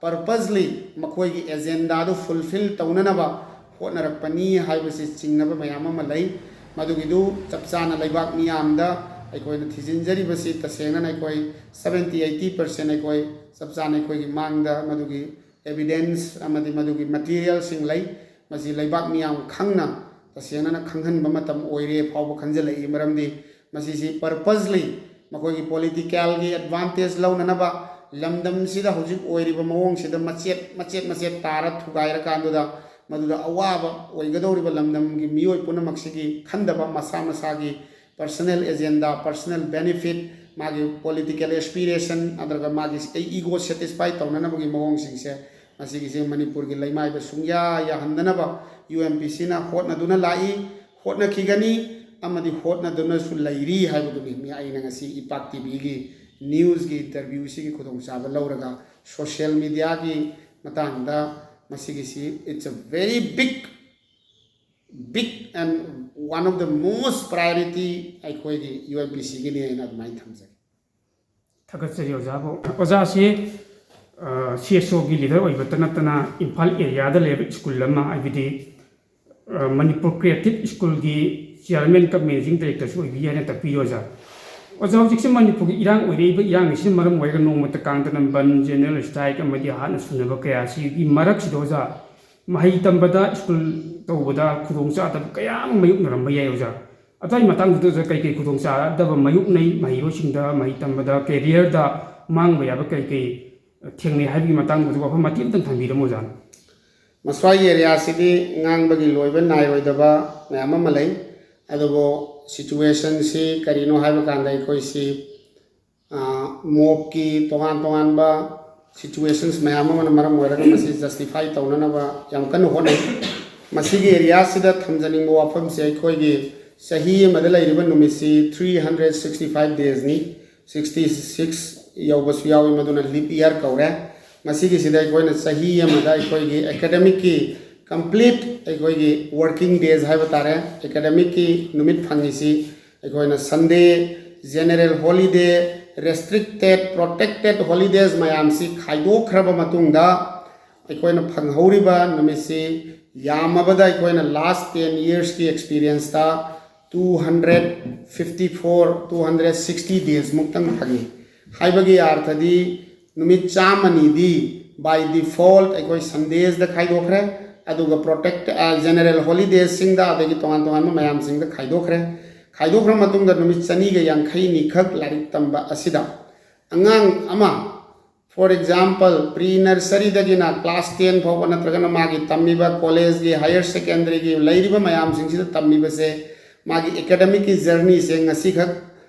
purposely ꯃꯈꯣꯏꯒꯤ agenda ꯗꯨ fulfill ꯇꯧꯅꯅꯕ ꯍꯣꯠꯅꯔꯛꯄꯅꯤ ꯍꯥꯏꯕꯁꯤ ꯆꯤꯡꯅꯕ ꯃꯌꯥꯝ ꯑꯃ ꯂꯩ꯫ ꯃꯗꯨꯒꯤꯗꯨ ꯆꯞ ꯆꯥꯅ ꯂꯩꯕꯥꯛ ꯃꯤꯌꯥꯝꯗ ꯑꯩꯈꯣꯏꯅ ꯊꯤꯖꯤꯟꯖꯔꯤꯕꯁꯤ ꯇꯁꯦꯡꯅꯅ ꯑꯩꯈꯣꯏ seventy eighty percent ꯑꯩꯈꯣꯏ ꯆꯞ ꯆꯥꯅ ꯑꯩꯈꯣꯏꯒꯤ ꯃꯥꯡꯗ ꯃꯗꯨꯒꯤ evidence ꯑꯃꯗꯤ ꯃꯗꯨꯒꯤ material ꯁꯤꯡ ꯂꯩ꯫ ꯃꯁꯤ ꯂꯩꯕꯥꯛ ꯃꯤꯌꯥꯝ ꯈꯪꯅ ꯇꯁꯦꯡꯅꯅ ꯈꯪꯍꯟꯕ ꯃꯇꯝ ꯑꯣꯏꯔꯦ ꯐꯥꯎꯕ ꯈꯟꯖꯤꯜꯂꯛꯏ꯫ ꯃꯔꯝꯗꯤ ꯃꯁꯤꯁꯤ purposely ꯃꯈꯣꯏꯒꯤ political ꯒꯤ advantage ꯂꯧꯅꯅꯕ, ꯂꯝꯗꯝꯁꯤꯗ ꯍꯧꯖꯤꯛ ꯑꯣꯏꯔꯤꯕ ꯃꯑꯣꯡꯁꯤꯗ ꯃꯆꯦꯠ ꯃꯆꯦꯠ ꯃꯆꯦꯠ ꯇꯥꯔ ꯊꯨꯒꯥꯏꯔꯀꯥꯟꯗꯨꯗ, ꯃꯗꯨꯗ ꯑꯋꯥꯕ ꯑꯣꯏꯒꯗꯧꯔꯤꯕ ꯂꯝꯗꯝꯒꯤ ꯃꯤꯑꯣꯏ ꯄꯨꯝꯅꯃꯛꯁꯤꯒꯤ ꯈꯟꯗꯕ, ꯃꯁꯥ ꯃꯁꯥꯒꯤ personal agenda, personal benefit, ꯃꯥꯒꯤ political aspiration, ꯅꯠꯇ꯭ꯔꯒ ꯃꯥꯒꯤ ꯑꯩ ego satisfy ꯇꯧꯅꯅꯕꯒꯤ ꯃꯑꯣꯡꯁꯤꯡꯁꯦ, ꯃꯁꯤꯒꯤꯁꯦ ꯃꯅꯤꯄꯨꯔꯒꯤ ꯂꯩꯃꯥꯏꯗ ꯁꯨꯡꯌꯥ ꯌꯥꯍꯟꯗꯅꯕ ꯌꯨ ꯑꯦꯝ ꯄꯤ ꯁꯤꯅ ꯍꯣꯠꯅꯗꯨꯅ ꯂꯥꯛꯏ, ꯍꯣꯠꯅꯈꯤꯒꯅꯤ ꯑꯃꯗꯤ ꯍꯣꯠꯅꯗꯨꯅꯁꯨ ꯂꯩꯔꯤ ꯍꯥꯏꯕꯗꯨꯅꯤ꯫ ꯃꯤ ꯑꯩꯅ ꯉꯁꯤ ꯏꯄꯥꯛ ꯇꯤ ꯚꯤꯒꯤ ꯅ꯭ꯌꯨꯁꯀꯤ ꯏꯟꯇꯔꯚ꯭ꯌꯨꯁꯤꯒꯤ ꯈꯨꯗꯣꯡꯆꯥꯕ ꯂꯧꯔꯒ, ꯁꯣꯁꯤꯌꯦꯜ ꯃꯤꯗꯤꯌꯥꯒꯤ ꯃꯇꯥꯡꯗ ꯃꯁꯤꯒꯤꯁꯤ, it's a very big, big and one of the most priority ꯑꯩꯈꯣꯏꯒꯤ ꯌꯨ ꯑꯦꯝ ꯄꯤ ꯁꯤꯒꯤꯅꯤ ꯍꯥꯏꯅ ꯑꯗꯨꯃꯥꯏꯅ ꯊꯝꯖꯒꯦ꯫ ꯊꯥꯒꯠꯆꯔꯤ ꯑꯣꯖꯥꯕꯨ꯫ ꯑꯣꯖꯥꯁꯤ ꯁꯤ ꯑꯦꯁ ꯑꯣꯒꯤ ꯂꯤꯗꯔ ꯑꯣꯏꯕꯇ ꯅꯠꯇꯅ ꯏꯝꯐꯥꯜ ꯑꯦꯔꯤꯌꯥꯗ ꯂꯩꯕ ꯁ꯭ꯀꯨꯜ ꯑꯃ, ꯍꯥꯏꯕꯗꯤ ꯃꯅꯤꯄꯨꯔ ꯀ꯭ꯔꯤꯌꯦꯇꯤꯞ ꯁ꯭ꯀꯨꯜꯒꯤ ꯆꯤꯌꯥꯔꯃꯦꯟ ꯀꯝ ꯃꯦꯅꯦꯖꯤꯡ ꯗꯥꯏꯔꯦꯛꯇꯔꯁꯨ ꯑꯣꯏꯕꯤ ꯍꯥꯏꯅ ꯇꯥꯛꯄꯤꯔꯤ ꯑꯣꯖꯥ꯫ ꯑꯣꯖꯥ, ꯍꯧꯖꯤꯛꯁꯦ ꯃꯅꯤꯄꯨꯔꯒꯤ ꯏꯔꯥꯡ ꯑꯣꯏꯔꯛꯏꯕ ꯏꯔꯥꯡ ꯑꯁꯤꯅ ꯃꯔꯝ ꯑꯣꯏꯔꯒ ꯅꯣꯡꯃꯇ ꯀꯥꯡꯗꯅ ꯕꯟ, ꯖꯦꯅꯔꯦꯜ ꯁ꯭ꯇ꯭ꯔꯥꯏꯛ ꯑꯃꯗꯤ ꯍꯥꯠꯅ ꯁꯨꯅꯕ ꯀꯌꯥ ꯑꯁꯤꯒꯤ ꯃꯔꯛꯁꯤꯗ ꯑꯣꯖꯥ, ꯃꯍꯩ ꯇꯝꯕꯗ ꯁ꯭ꯀꯨꯜ ꯇꯧꯕꯗ ꯈꯨꯗꯣꯡꯆꯥꯗꯕ ꯀꯌꯥ ꯑꯃ ꯃꯥꯌꯣꯛꯅꯔꯝꯕ ꯌꯥꯏ ꯑꯣꯖꯥ꯫ ꯑꯗꯨꯒꯤ ꯃꯇꯥꯡꯗꯨꯗ ꯑꯣꯖꯥ ꯀꯩ ꯀꯩ ꯈꯨꯗꯣꯡꯆꯥꯗꯕ ꯃꯥꯌꯣꯛꯅꯩ, ꯃꯍꯩꯔꯣꯏꯁꯤꯡꯗ ꯃꯍꯩ ꯇꯝꯕꯗ, ꯀꯦꯔꯤꯌꯔꯗ ꯃꯥꯡꯕ ꯌꯥꯕ ꯀꯩ ꯀꯩ ꯊꯦꯡꯅꯩ ꯍꯥꯏꯕꯒꯤ ꯃꯇꯥꯡꯗꯁꯨ ꯋꯥꯐꯝ ꯃꯇꯦꯛ ꯑꯃꯇꯪ ꯊꯝꯕꯤꯔꯝꯃꯨ ꯑꯣꯖꯥ꯫ ꯃꯁ꯭ꯋꯥꯏꯒꯤ ꯑꯦꯔꯤꯌꯥꯁꯤꯗꯤ ꯉꯥꯡꯕꯒꯤ ꯂꯣꯏꯕ ꯅꯥꯏꯔꯣꯏꯗꯕ ꯃꯌꯥꯝ ꯑꯃ ꯂꯩ꯫ ꯑꯗꯨꯕꯨ ꯁꯤꯆꯨꯋꯦꯁꯟꯁꯤ ꯀꯔꯤꯅꯣ ꯍꯥꯏꯕ ꯀꯥꯟꯗ, ꯑꯩꯈꯣꯏꯁꯤ ꯃꯣꯞꯀꯤ ꯇꯣꯉꯥꯟ ꯇꯣꯉꯥꯟꯕ ꯁꯤꯆꯨꯋꯦꯁꯟꯁ ꯃꯌꯥꯝ ꯑꯃꯅ ꯃꯔꯝ ꯑꯣꯏꯔꯒ ꯃꯁꯤ ꯖꯁꯇꯤꯐꯥꯏ ꯇꯧꯅꯅꯕ ꯌꯥꯝ ꯀꯟꯅ ꯍꯣꯠꯅꯩ꯫ ꯃꯁꯤꯒꯤ ꯑꯦꯔꯤꯌꯥꯁꯤꯗ ꯊꯝꯖꯅꯤꯡꯕ ꯋꯥꯐꯝꯁꯦ, ꯑꯩꯈꯣꯏꯒꯤ ꯆꯍꯤ ꯑꯃꯗ ꯂꯩꯔꯤꯕ ꯅꯨꯃꯤꯠꯁꯤ ꯊ꯭ꯔꯤ ꯍꯟꯗ꯭ꯔꯦꯠ ꯁꯤꯛꯁꯇꯤ ꯐꯥꯏꯚ ꯗꯦꯖꯅꯤ꯫ ꯁꯤꯛꯁꯇꯤ ꯁꯤꯛꯁ ꯌꯧꯕꯁꯨ ꯌꯥꯎꯏ, ꯃꯗꯨꯅ ꯂꯤꯞ ꯏꯌꯥꯔ ꯀꯧꯔꯦ꯫ ꯃꯁꯤꯒꯤꯁꯤꯗ ꯑꯩꯈꯣꯏꯅ ꯆꯍꯤ ꯑꯃꯗ ꯑꯩꯈꯣꯏꯒꯤ ꯑꯦꯀꯥꯗꯃꯤꯛꯀꯤ ꯀꯝꯄ꯭ꯂꯤꯠ ꯑꯩꯈꯣꯏꯒꯤ ꯋꯥꯔꯀꯤꯡ ꯗꯦꯖ ꯍꯥꯏꯕ ꯇꯥꯔꯦ, ꯑꯦꯀꯥꯗꯃꯤꯛꯀꯤ ꯅꯨꯃꯤꯠ ꯐꯪꯉꯤꯁꯤ ꯑꯩꯈꯣꯏꯅ Sunday, general holiday, restricted, protected holidays ꯃꯌꯥꯝꯁꯤ ꯈꯥꯏꯗꯣꯛꯈ꯭ꯔꯕ ꯃꯇꯨꯡꯗ, ꯑꯩꯈꯣꯏꯅ ꯐꯪꯍꯧꯔꯤꯕ ꯅꯨꯃꯤꯠꯁꯤ ꯌꯥꯝꯃꯕꯗ ꯑꯩꯈꯣꯏꯅ ꯂꯥꯁ ꯇꯦꯟ ꯏꯌꯔꯁꯀꯤ ꯑꯦꯛꯁꯄꯤꯔꯤꯌꯦꯟꯁꯇ two hundred fifty four, two hundred sixty ꯗꯦꯖꯃꯨꯛꯇꯪ ꯐꯪꯉꯤ꯫ ꯍꯥꯏꯕꯒꯤ ꯑꯥꯔꯊꯗꯤ, ꯅꯨꯃꯤꯠ ꯆꯥꯝꯃꯅꯤꯗꯤ by default ꯑꯩꯈꯣꯏ ꯁꯟꯗꯦꯁꯗ ꯈꯥꯏꯗꯣꯛꯈ꯭ꯔꯦ, ꯑꯗꯨꯒ ꯄ꯭ꯔꯣꯇꯦꯛ ꯖꯦꯅꯔꯦꯜ ꯍꯣꯂꯤꯗꯦꯁꯁꯤꯡꯗ, ꯑꯗꯒꯤ ꯇꯣꯉꯥꯟ ꯇꯣꯉꯥꯟꯕ ꯃꯌꯥꯝꯁꯤꯡꯗ ꯈꯥꯏꯗꯣꯛꯈ꯭ꯔꯦ꯫ ꯈꯥꯏꯗꯣꯛꯈ꯭ꯔ ꯃꯇꯨꯡꯗ ꯅꯨꯃꯤꯠ ꯆꯅꯤꯒ ꯌꯥꯡꯈꯩꯅꯤ ꯈꯛ ꯂꯥꯏꯔꯤꯛ ꯇꯝꯕ ꯑꯁꯤꯗ ꯑꯉꯥꯡ ꯑꯃ For example, pre nurseryꯗꯒꯤꯅ class ten ꯐꯥꯎꯕ ꯅꯠꯇ꯭ꯔꯒꯅ ꯃꯥꯒꯤ ꯇꯝꯃꯤꯕ collegeꯀꯤ, higher secondary ꯒꯤ ꯂꯩꯔꯤꯕ ꯃꯌꯥꯝꯁꯤꯡꯁꯤꯗ ꯇꯝꯃꯤꯕꯁꯦ, ꯃꯥꯒꯤ academic ꯀꯤ journey ꯁꯦ ꯉꯁꯤꯈꯛ,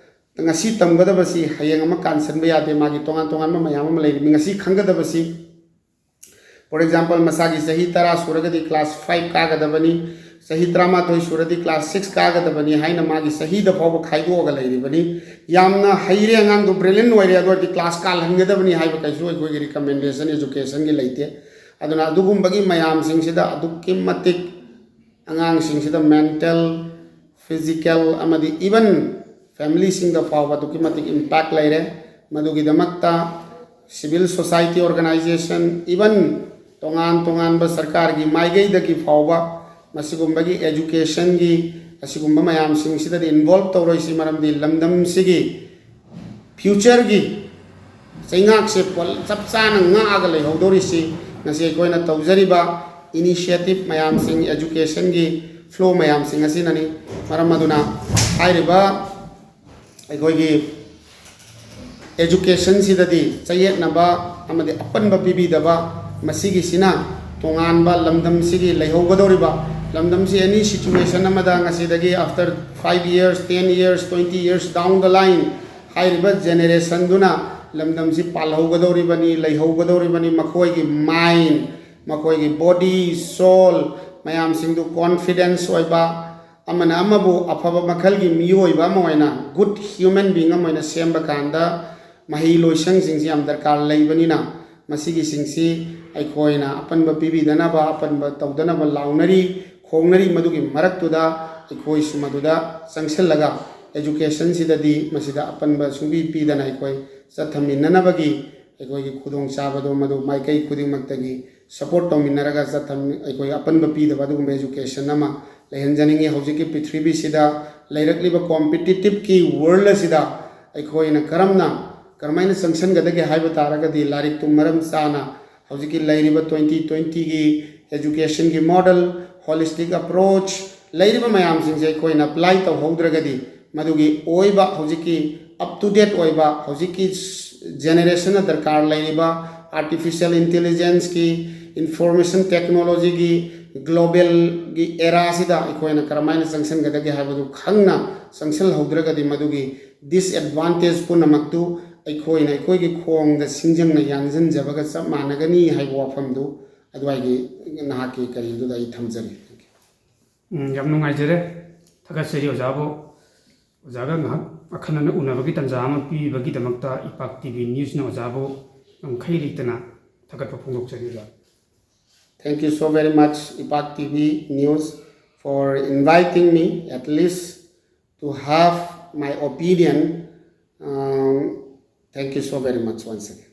ꯉꯁꯤ ꯇꯝꯒꯗꯕꯁꯤ ꯍꯌꯦꯡ ꯑꯃ ꯀꯥꯟꯁꯤꯟꯕ ꯌꯥꯗꯦ꯫ ꯃꯥꯒꯤ ꯇꯣꯉꯥꯟ ꯇꯣꯉꯥꯟꯕ ꯃꯌꯥꯝ ꯑꯃ ꯂꯩꯔꯤꯕꯅꯤ꯫ ꯉꯁꯤ ꯈꯪꯒꯗꯕꯁꯤ, for example, ꯃꯁꯥꯒꯤ ꯆꯍꯤ ꯇꯔꯥ ꯁꯨꯔꯒꯗꯤ class five ꯀꯥꯒꯗꯕꯅꯤ, ꯆꯍꯤ ꯇꯔꯥꯃꯥꯊꯣꯏ ꯁꯨꯔꯗꯤ class six ꯀꯥꯒꯗꯕꯅꯤ ꯍꯥꯏꯅ ꯃꯥꯒꯤ ꯆꯍꯤꯗ ꯐꯥꯎꯕ ꯈꯥꯏꯗꯣꯛꯑꯒ ꯂꯩꯔꯤꯕꯅꯤ꯫ ꯌꯥꯝꯅ ꯍꯩꯔꯦ, ꯑꯉꯥꯡꯗꯣ brilliant ꯑꯣꯏꯔꯦ, ꯑꯗꯨ ꯑꯣꯏꯔꯗꯤ class ꯀꯥꯜꯍꯟꯒꯗꯕꯅꯤ ꯍꯥꯏꯕ ꯀꯩꯁꯨ ꯑꯩꯈꯣꯏꯒꯤ recommendation education ꯒꯤ ꯂꯩꯇꯦ꯫ ꯑꯗꯨꯅ ꯑꯗꯨꯒꯨꯝꯕꯒꯤ ꯃꯌꯥꯝꯁꯤꯡꯁꯤꯗ ꯑꯗꯨꯛꯀꯤ ꯃꯇꯤꯛ ꯑꯉꯥꯡꯁꯤꯡꯁꯤꯗ mental, physical ꯑꯃꯗꯤ even family ꯁꯤꯡꯗ ꯐꯥꯎꯕ ꯑꯗꯨꯛꯀꯤ ꯃꯇꯤꯛ impact ꯂꯩꯔꯦ꯫ ꯃꯗꯨꯒꯤꯗꯃꯛꯇ civil society organization, even ꯇꯣꯉꯥꯟ ꯇꯣꯉꯥꯟꯕ ꯁꯔꯀꯥꯔꯒꯤ ꯃꯥꯏꯀꯩꯗꯒꯤ ꯐꯥꯎꯕ ꯃꯁꯤꯒꯨꯝꯕꯒꯤ education ꯒꯤ ꯑꯁꯤꯒꯨꯝꯕ ꯃꯌꯥꯝꯁꯤꯡꯁꯤꯗꯗꯤ involve ꯇꯧꯔꯣꯏꯁꯤ, ꯃꯔꯝꯗꯤ ꯂꯝꯗꯝꯁꯤꯒꯤ future ꯒꯤ ꯆꯩꯉꯥꯛꯁꯦ ꯄꯣꯜ-, ꯆꯞ ꯆꯥꯅ ꯉꯥꯛꯑꯒ ꯂꯩꯍꯧꯗꯧꯔꯤꯁꯤ ꯉꯁꯤ ꯑꯩꯈꯣꯏꯅ ꯇꯧꯖꯔꯤꯕ initiative ꯃꯌꯥꯝꯁꯤꯡ, education ꯒꯤ flow ꯃꯌꯥꯝꯁꯤꯡ ꯑꯁꯤꯅꯅꯤ꯫ ꯃꯔꯝ ꯑꯗꯨꯅ ꯍꯥꯏꯔꯤꯕ ꯑꯩꯈꯣꯏꯒꯤ education ꯁꯤꯗꯗꯤ ꯆꯌꯦꯠꯅꯕ ꯑꯃꯗꯤ ꯑꯄꯟꯕ ꯄꯤꯕꯤꯗꯕ, ꯃꯁꯤꯒꯤꯁꯤꯅ ꯇꯣꯉꯥꯟꯕ ꯂꯝꯗꯝꯁꯤꯒꯤ ꯂꯩꯍꯧꯒꯗꯧꯔꯤꯕ, ꯂꯝꯗꯝꯁꯤ any situation ꯑꯃꯗ ꯉꯁꯤꯗꯒꯤ after five years, ten years, twenty years down the line ꯍꯥꯏꯔꯤꯕ generation ꯗꯨꯅ ꯂꯝꯗꯝꯁꯤ ꯄꯥꯜꯍꯧꯒꯗꯧꯔꯤꯕꯅꯤ, ꯂꯩꯍꯧꯒꯗꯧꯔꯤꯕꯅꯤ꯫ ꯃꯈꯣꯏꯒꯤ mind, ꯃꯈꯣꯏꯒꯤ body, soul ꯃꯌꯥꯝꯁꯤꯡꯗꯨ confidence ꯑꯣꯏꯕ, ꯑꯃꯅ ꯑꯃꯕꯨ ꯑꯐꯕ ꯃꯈꯜꯒꯤ ꯃꯤꯑꯣꯏꯕ ꯑꯃ ꯑꯣꯏꯅ, good human being ꯑꯃ ꯑꯣꯏꯅ ꯁꯦꯝꯕ ꯀꯥꯟꯗ ꯃꯍꯩ ꯂꯣꯏꯁꯪꯁꯤꯡꯁꯤ ꯌꯥꯝ ꯗꯔꯀꯥꯔ ꯂꯩꯕꯅꯤꯅ, ꯃꯁꯤꯒꯤꯁꯤꯡꯁꯤ ꯑꯩꯈꯣꯏꯅ ꯑꯄꯟꯕ ꯄꯤꯕꯤꯗꯅꯕ, ꯑꯄꯟꯕ ꯇꯧꯗꯅꯕ ꯂꯥꯎꯅꯔꯤ, ꯈꯣꯡꯅꯔꯤ꯫ ꯃꯗꯨꯒꯤ ꯃꯔꯛꯇꯨꯗ ꯑꯩꯈꯣꯏꯁꯨ ꯃꯗꯨꯗ ꯆꯪꯁꯤꯜꯂꯒ education ꯁꯤꯗꯗꯤ ꯃꯁꯤꯗ ꯑꯄꯟꯕ ꯁꯨꯡꯄꯤ ꯄꯤꯗꯅ ꯑꯩꯈꯣꯏ ꯆꯠꯊꯃꯤꯟꯅꯅꯕꯒꯤ ꯑꯩꯈꯣꯏꯒꯤ ꯈꯨꯗꯣꯡꯆꯥꯕꯗꯣ ꯃꯗꯨ ꯃꯥꯏꯀꯩ ꯈꯨꯗꯤꯡꯃꯛꯇꯒꯤ support ꯇꯧꯃꯤꯟꯅꯔꯒ ꯆꯠꯊꯝ-, ꯑꯩꯈꯣꯏ ꯑꯄꯟꯕ ꯄꯤꯗꯕ ꯑꯗꯨꯒꯨꯝꯕ education ꯑꯃ ꯂꯩꯍꯟꯖꯅꯤꯡꯉꯤ꯫ ꯍꯧꯖꯤꯛꯀꯤ ꯄ꯭ꯔꯤꯊꯤꯕꯤꯁꯤꯗ ꯂꯩꯔꯛꯂꯤꯕ competitive ꯀꯤ world ꯑꯁꯤꯗ ꯑꯩꯈꯣꯏꯅ ꯀꯔꯝꯅ, ꯀꯔꯝꯍꯥꯏꯅ ꯆꯪꯁꯤꯟꯒꯗꯒꯦ ꯍꯥꯏꯕ ꯇꯥꯔꯒꯗꯤ, ꯂꯥꯏꯔꯤꯛꯇꯨ ꯃꯔꯝ ꯆꯥꯅ ꯍꯧꯖꯤꯛꯀꯤ ꯂꯩꯔꯤꯕ twenty twenty ꯒꯤ education ꯒꯤ model, holistic approach ꯂꯩꯔꯤꯕ ꯃꯌꯥꯝꯁꯤꯡꯁꯦ ꯑꯩꯈꯣꯏꯅ apply ꯇꯧꯍꯧꯗ꯭ꯔꯒꯗꯤ, ꯃꯗꯨꯒꯤ ꯑꯣꯏꯕ ꯍꯧꯖꯤꯛꯀꯤ up to date ꯑꯣꯏꯕ, ꯍꯧꯖꯤꯛꯀꯤ ꯁ-, ꯖꯦꯅꯦꯔꯦꯁꯟꯅ ꯗꯔꯀꯥꯔ ꯂꯩꯔꯤꯕ ꯑꯥꯔꯇꯤꯐꯤꯁꯤꯌꯦꯜ ꯏꯟꯇꯦꯂꯤꯖꯦꯟꯁꯀꯤ, ꯏꯟꯐꯣꯔꯃꯦꯁꯟ ꯇꯦꯛꯅꯣꯂꯣꯖꯤꯒꯤ, ꯒ꯭ꯂꯣꯕꯦꯜꯒꯤ ꯑꯦꯔꯥꯁꯤꯗ ꯑꯩꯈꯣꯏꯅ ꯀꯔꯝꯍꯥꯏꯅ ꯆꯪꯁꯤꯟꯒꯗꯒꯦ ꯍꯥꯏꯕꯗꯨ ꯈꯪꯅ ꯆꯪꯁꯤꯜꯍꯧꯗ꯭ꯔꯒꯗꯤ ꯃꯗꯨꯒꯤ ꯗꯤꯁꯑꯦꯗꯚꯥꯟꯇꯦꯖ ꯄꯨꯝꯅꯃꯛꯇꯨ ꯑꯩꯈꯣꯏꯅ ꯑꯩꯈꯣꯏꯒꯤ ꯈꯣꯡꯗ ꯁꯤꯡꯖꯪꯅ ꯌꯥꯟꯁꯤꯟꯖꯕꯒ ꯆꯞ ꯃꯥꯟꯅꯒꯅꯤ ꯍꯥꯏꯕ ꯋꯥꯐꯝꯗꯨ ꯑꯗꯨꯋꯥꯏꯒꯤ ꯅꯍꯥꯛꯀꯤ ꯀꯔꯤꯗꯨꯗ ꯑꯩ ꯊꯝꯖꯔꯤ꯫ ꯎꯝ, ꯌꯥꯝ ꯅꯨꯡꯉꯥꯏꯖꯔꯦ꯫ ꯊꯥꯒꯠꯆꯔꯤ ꯑꯣꯖꯥꯕꯨ꯫ ꯑꯣꯖꯥꯒ ꯉꯥꯏꯍꯥꯛ ꯑꯈꯟꯅꯅ ꯎꯅꯕꯒꯤ ꯇꯥꯟꯖꯥ ꯑꯃ ꯄꯤꯕꯤꯕꯒꯤꯗꯃꯛꯇ ꯏꯄꯥꯛ ꯇꯤ ꯚꯤ ꯅ꯭ꯌꯨꯁꯅ ꯑꯣꯖꯥꯕꯨ ꯉꯝꯈꯩ ꯂꯩꯇꯅ ꯊꯥꯒꯠꯄ ꯐꯣꯡꯗꯣꯛꯆꯔꯤ ꯑꯣꯖꯥ꯫ Thank you so very much, Ipak T V News, for inviting me at least to have my opinion. Um, thank you so very much once again.